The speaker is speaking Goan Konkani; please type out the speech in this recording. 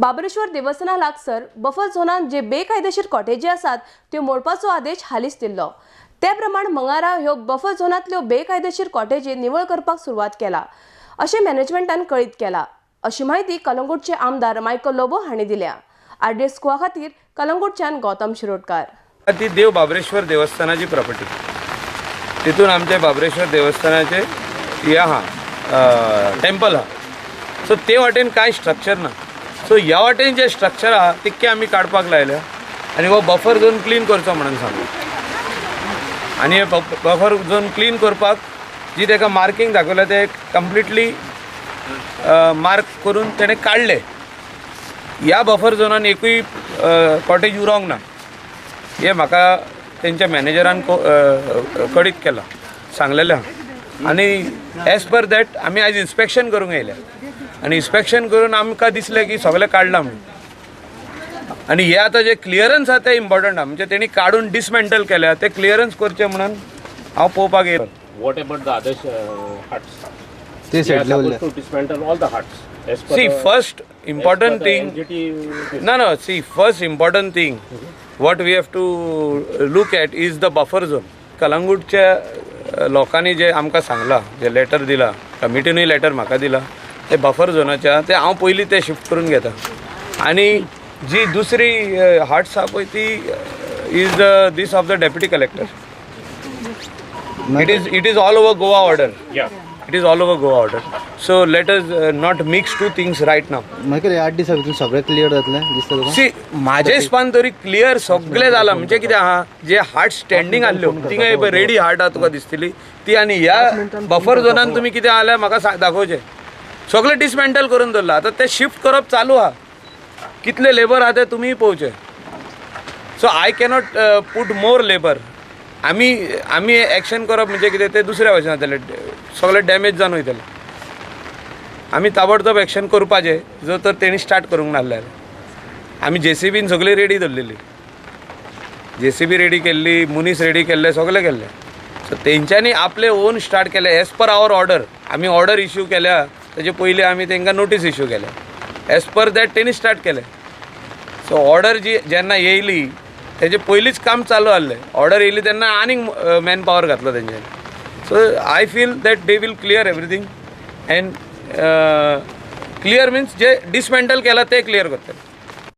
बाबरेश्वर देवस्थाना लागसर बफर झोनान जे बेकायदेशीर कॉटेजी आसात त्यो मोडपाचो आदेश हालींच दिल्लो. ते प्रमाण मंगारा ह्यो बफर झोनांतल्यो बेकायदेशीर कॉटेजी निवळ करपाक सुरवात केला अशें मॅनेजमेंटान कळीत केला, अशी म्हायती कलंगूटचे आमदार मायकल लोबो हांणी दिल्या. आरडीएस स्कुवा खातीर कलंगूटच्यान गौतम शिरोडकार. ती देव बाबरेश्वर देवस्थानाची प्रॉपर्टी, तितून आमचे बाबरेश्वर देवस्थानाचे हे आहा टेम्पल आहा. सो ते वाटेन कांय स्ट्रक्चर ना. सो ह्या वाटेन जे स्ट्रक्चर आहा तितके आमी काडपाक लायल्या आनी हो बफर झोन क्लीन करचो म्हणून सांगला. आनी हे बफर झोन क्लीन करपाक जी ताका मार्कींग दाखयलां ते कंप्लिटली मार्क करून तेणें काडले. ह्या बफर झोनान एकूय कॉटेज उरोंक ना हें म्हाका तेंच्या मॅनेजरान कळीत केलां, सांगलेलें आहा. आनी एज पर that आमी आयज इन्स्पेक्शन करूंक येयल्या आनी इन्स्पेक्शन करून आमकां दिसलें की सगळें काडलां म्हणून. आनी हे आतां जे क्लियरन्स आहा तें इम्पॉर्टंट आहा, म्हणजे तेणी काडून डिसमेंटल केल्या ते क्लियरन्स करचें म्हणून हांव पळोवपाक येयलो. What about the other huts? They They are said supposed to dismantle all the huts. As per See, the, first important as per the thing. NGT. No, no. See, first important thing, what we have to look at is the buffer zone. कलंगूटच्या लोकांनी जे आमकां सांगलां, जे लेटर दिला, कमिटीनूय लेटर म्हाका दिला, ते बफर झोनाच्या ते हांव पयलीं ते शिफ्ट करून घेता. आनी जी दुसरी हट्स आहा पळय ती is the this of the deputy collector. It is all over Goa order. Yeah. It is all over Goa order. So let us not mix two things right now. मागीर 8 दिसां भितर सगळें क्लियर जातलें दिसता तुका? सी, म्हाजे हिसपान तरी क्लियर सगळें जालां. म्हणजे कितें आहा, जे हार्ट स्टँडींग आहल्यो थिंगा पळय रेडी हार्ट आहा तुका दिसतली ती. आनी ह्या बफर झोनान तुमी कितें आहा जाल्यार म्हाका दाखोवचें. सगळें डिसमेंटल करून दवरलां, आतां तें शिफ्ट करप चालू आहा. कितले लेबर आहा ते तुमीय पळोवचें. So I cannot put more labour. आमी आमी एक्शन करप म्हणजे कितें तें दुसऱ्या भशेन जातलें, सगळें डॅमेज जावन वयतलें. आमी ताबडतोब एक्शन करपाचें जर तर तेणी स्टार्ट करूंक नासलें जाल्यार. आमी जेसीबीन सगळी रेडी दवरलेली, जेसीबी रेडी केल्ली, मनीस रेडी केल्ले, सगळें केल्लें. सो तेंच्यांनी आपले ओन स्टार्ट केलें एज पर our order. आमी ऑर्डर इश्यू केल्या तेजे पयलीं आमी तेंकां नोटीस इश्यू केल्या, एज पर that तेणी स्टार्ट केलें. सो ऑर्डर जी जेन्ना येयली तेजे पयलींच काम चालू आहलें. ऑर्डर येयली तेन्ना आनीक मॅन पावर घातलो तेंच्यांनी. So I feel that they will clear everything and clear means J dismantle केलां ते क्लियर करतले.